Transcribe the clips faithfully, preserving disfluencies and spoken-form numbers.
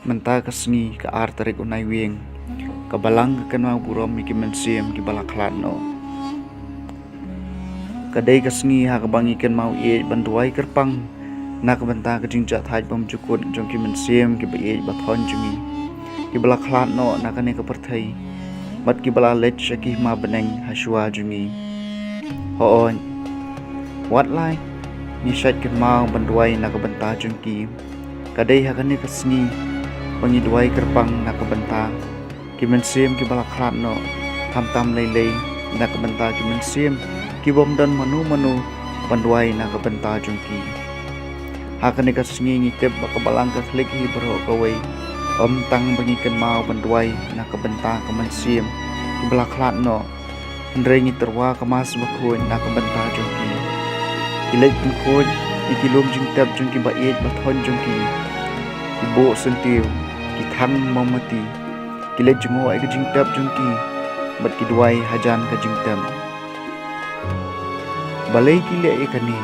Mynta ka sngi ka ar tarik u Naiwieng, ka Balang ka kynmaw burom ïa ki mynsiem kiba la khlad noh. Ka dei ka sngi ha kaba ngi kynmaw ïeit ban duwai kyrpang na ka bynta ka jingjahthait bymjukut jong ki mynsiem kiba ïeit ba thoiñ jong ngi, kiba la khlad noh na kane ka pyrthei, bad kiba la leit sha ki hima bneng ha shuwa jong ngi. Hooid, wat la ngi shait kynmaw ban duwai na ka bynta jong ki, ka dei ha kane ka sngi ba ngi duwai kyrpang na ka bynta ki mynsiem kiba la khlad noh, khamtam lei lei na ka bynta ki mynsiem kibym don mano mano ban duwai na ka bynta jong ki. Ha kane ka sngi ngi tip ba ka Balang Katholik hi baroh kawei, ym tang ba ngi kynmaw ban duwai na ka bynta ka mynsiem kiba la khlad noh, hynrei ngi tyrwa ka Mass Bakhuid na ka bynta jong ki. Ki leit pynkhuid ïa ki lum jingtep jong kiba ïeit ba thoiñ jong ki. Ki buh syntiew, ki thang mombati, ki leit jngoh ïa ka jingtep jong ki, bad ki duwai hajan ka jingtep. Balei ki leh ïa kane?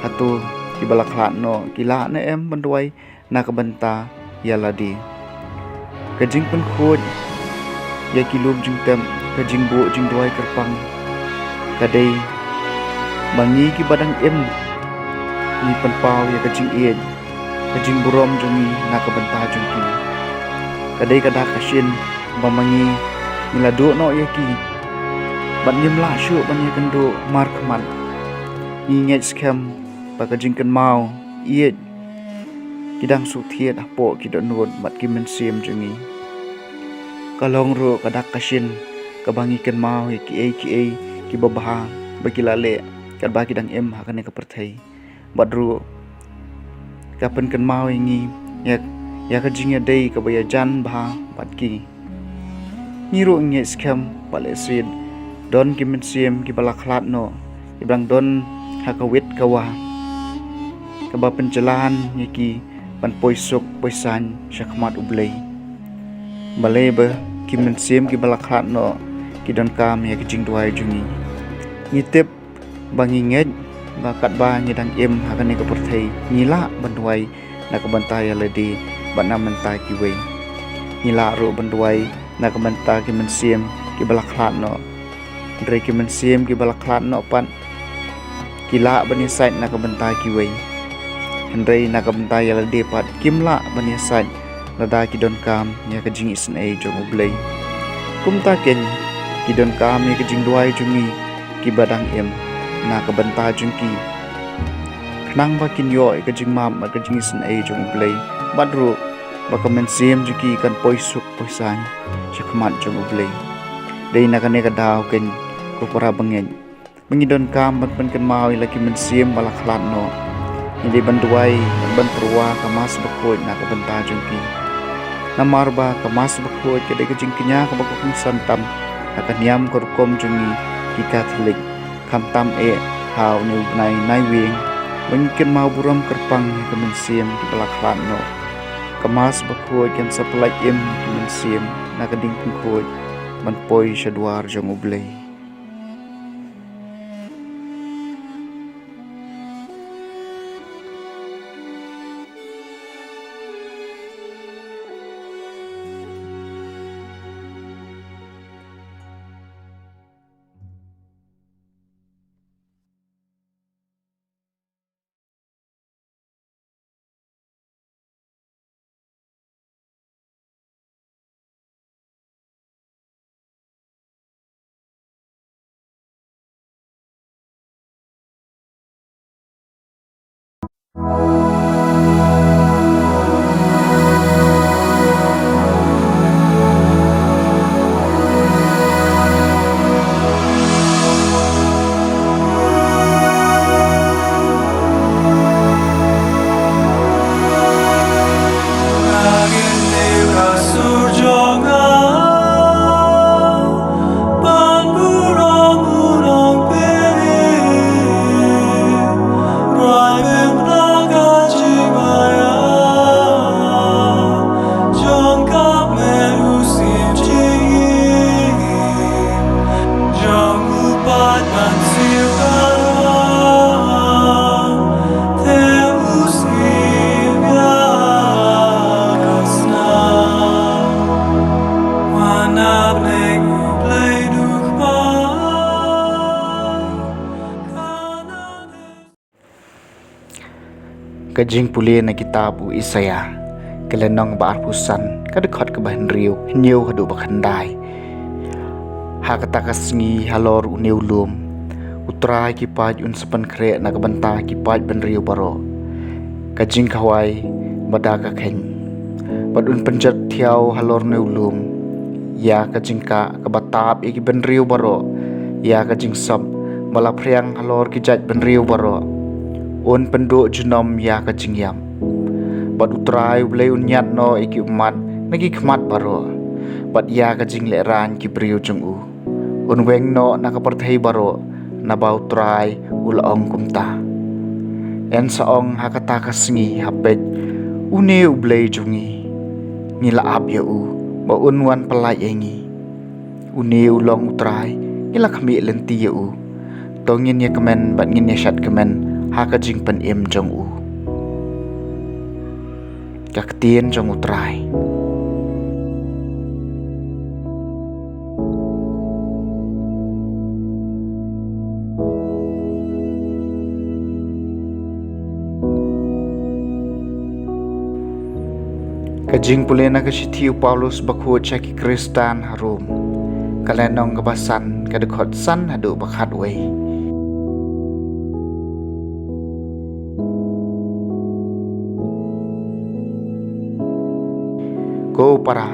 Hato kiba la khlad noh ki lah ne em ban duwai na ka bynta ïa lade? Ka jingpynkhuid ïa ki lum jingtep, ka jingbuh jingduwai kyrpang, ka dei ba ngi kiba dang im ngi pynpaw ïa ka jingïeit, ka jingburom jong ngi na ka bynta jong ki. Ka dei ka dak ka shin ba ma ngi ngi la duh noh ïa ki, bad ngim lah shuh ban ïakynduh markhmat. Ngi ngeit skhem ba ka jingkynmaw ïeit ki dang shu thied hapoh ki dohnud bad ki mynsiem jong ngi. Ka long ruh ka dak ka shin kaba ngi kynmaw ïa kiei kiei kiba bha ba ki la leh katba ki dang im ha kane ka pyrthei. Bad ruh ka pynkynmaw ïa ngi ïa, ïa ka jingïadei kaba ïajan bha bad ki. Ngi ruh ngi ngeit skhem ba lehse don ki mynsiem kiba la khlad noh, kiba dang don ha ka wit ka wah, kaba pynjlan ïa ki ban poi suk poi saiñ sha khmat U Blei. Balei ba ki mynsiem kiba la khlad noh ki donkam ïa ka jingduwai jong ngi? Ngi tip ba ngi ngeit ba katba ngi dang im ha kane ka pyrthei ngi lah ban duwai na ka bynta ïa lade bad na ka bynta kiwei. Ngi lah ruh ban duwai na ka bynta ki mynsiem kiba la khlad noh. Hynrei ki mynsiem kiba la khlad noh pat ki lah ban ïasaid na ka bynta kiwei. Hynrei na ka bynta ïa lade pat kim lah ban ïasaid lada ki donkam ïa ka jingisynei jong U Blei. Kumta keiñ ki donkam ïa ka jingduwai jong ngi kiba dang im na ka bynta jong ki, khnang ba kin ïoh ïa ka jingmap bad ka jingisynei jong U Blei, bad ruh ba ka mynsiem jong ki kan poi suk poi saiñ sha khmat jong U Blei. Dei na kane ka daw keiñ ko para bangeit, ba ngi donkam ban pynkynmaw ïa la ki mynsiem ba la khlad noh. Ngi dei ban duwai, ban pyrwa ka Mass Bakhuid na ka bynta jong ki. Namar ba ka Mass Bakhuid ka dei ka jingkñia kaba kongsan tam ha ka niam ka rukom jong ngi ki Katholik, khamtam eh ha une u bnai Naiwieng, ba ngi kynmaw burom kyrpang ïa ka mynsiem kiba la khlad noh. Ka Mass Bakhuid kan sa pyllait im ïa ki mynsiem na ka ding pynkhuid ban poi sha dwar jong U Blei. Ka jingpule na kitab u Isaïah, ka lynnong ba arphew san, ka dkhot kaba hynriew, hynñiew haduh ba khyndai. Ha kata ka sngi halor une u lum, U Trai ki paid un sa pynkhreh na ka bynta ki paid bynriew baroh, ka jingkhawai bad ka kheiñ. Bad un pynjot thiaw halor une u lum ïa ka jingkah kaba tap ïa ki bynriew baroh, ïa ka jingsop ba la phriang halor ki jait bynriew baroh. Un pynduh junom ïa ka jingïap. Bad U Trai U Blei un ñiad noh ïa ki ummat na ki khmat baroh, bad ïa ka jinglehrain ki briew jong u. Un weng noh na ka pyrthei baroh, naba U Trai u la ong kumta. Yn sa ong ha kata ka sngi, ha peit, une U Blei jong ngi, ngi la ap ïa u, ba un wan pyllait ïa ngi. Une u long U Trai, ngi la khmih lynti ïa u. To ngin ïa kmen bad ngin ïa shad kmen ha ka jingpynim jong u. Ka ktien jong U Trai. Ka jingpule na ka shithi u Paulus bakhuid sha ki Khristan ha Rom, ka lynnong kaba san, ka dkhot san haduh ba khatwei. Ko para,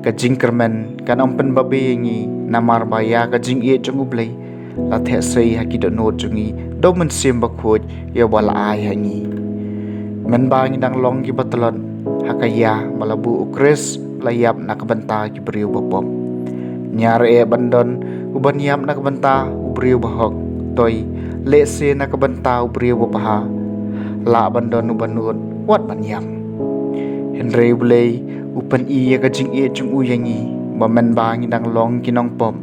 ka jingkyrmen kan ym pynbabe ïa ngi, namar ba ïa ka jingïeit jong U Blei la theh sei ha ki dohnud jong ngi da U Mynsiem Bakhuid ïa uba la ai ha ngi. Mynba ngi dang long kiba tlot, ha ka ïa ba la buh U Khrist u la ïap na ka bynta ki briew bapop. Ñiar eh ban don u ban ïap na ka bynta u briew bahok, toi, lehse na ka bynta u briew babha. Lah ban don u ban nud, wat ban ïap. Hynrei U Blei u pyni ïa ka jingïeit jong u ïa ngi, ba mynba ngi dang long ki nongpop,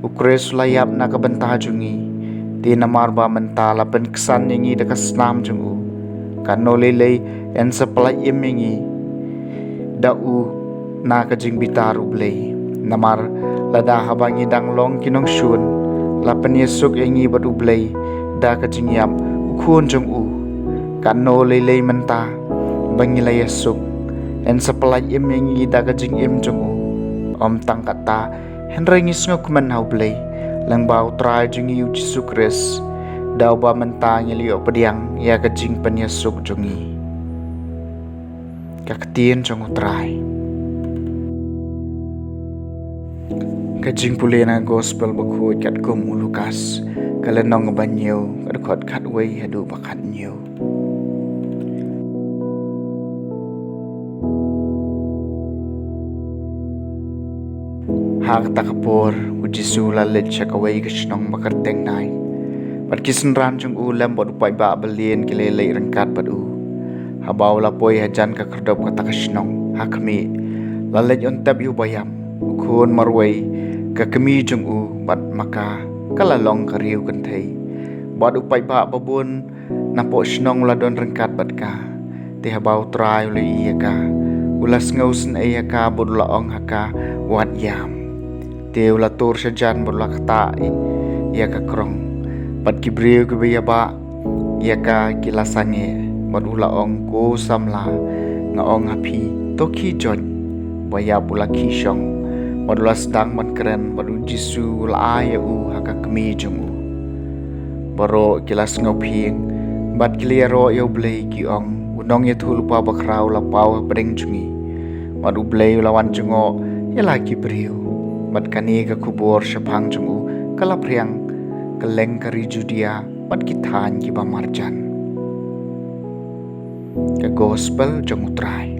U Khrist u la ïap na ka bynta jong ngi. Te namar ba mynta la pynksan ïa ngi da ka snam jong u, katno lei lei yn sa pyllait im ïa ngi da u na ka jingbitar U Blei. Namar lada haba ngi dang long ki nongshun la pynïasuk ïa ngi bad U Blei da ka jingïap U Khun jong u, katno lei lei mynta ba ngi la ïasuk yn sa pyllait im ïa ngi da ka jingim jong u. Ym tang kata, hynrei ngi sngewkmen ha U Blei lyngba U Trai jong ngi U Jisu Khrist, da uba mynta ngi la ïoh pdiang ïa ka jingpynïasuk jong ngi. Ka ktien jong U Trai. Ka jingpule na Gospel bakhuid katkum u Lukas, ka lynnong ba hynñiew, ka dkhot khatwei haduh ba khathynñiew. Ha kata ka por, U Jisu u la leit sha kawei ka shnong ba kyrteng Nain. Bad ki synran jong u lem bad u paidbah ba lieh ki la leit ryngkat bad u. Haba u la poi hajan ka khyrdop kata ka shnong, ha khmih, la leit un tep ïa u baïap, u khun marwei ka kmie jong u, bad ma ka ka la long ka riew kynthei. Bad u paidbah babun napoh shnong u la don ryngkat bad ka. Te haba U Trai u la ïohi ïa ka, u la sngewsynei ïa ka bad u la ong ha ka, wat ïam. Te u la tur shajan bad u la ktah ïa ka krong. Bad ki briew kiba ïabah ïa ka ki la sangeh, bad u la ong, ko samla, nga ong ha phi, to khie join. U baïap u la khie shong, bad u la sdang ban kren, bad U Jisu u la ai ïa u ha ka kmie jong u. Baroh ki la sngewphieng bad ki la ïaroh ïa U Blei, ki ong, u nongïathuhlypa bakhraw u la paw hapdeng jong ngi, bad U Blei u la wan jngoh ïa la ki briew. Bad kane ka khubor shaphang jong u ka la phriang kylleng ka ri Judia bad ki thaiñ kiba marjan. Ka Gospel jong U Trai.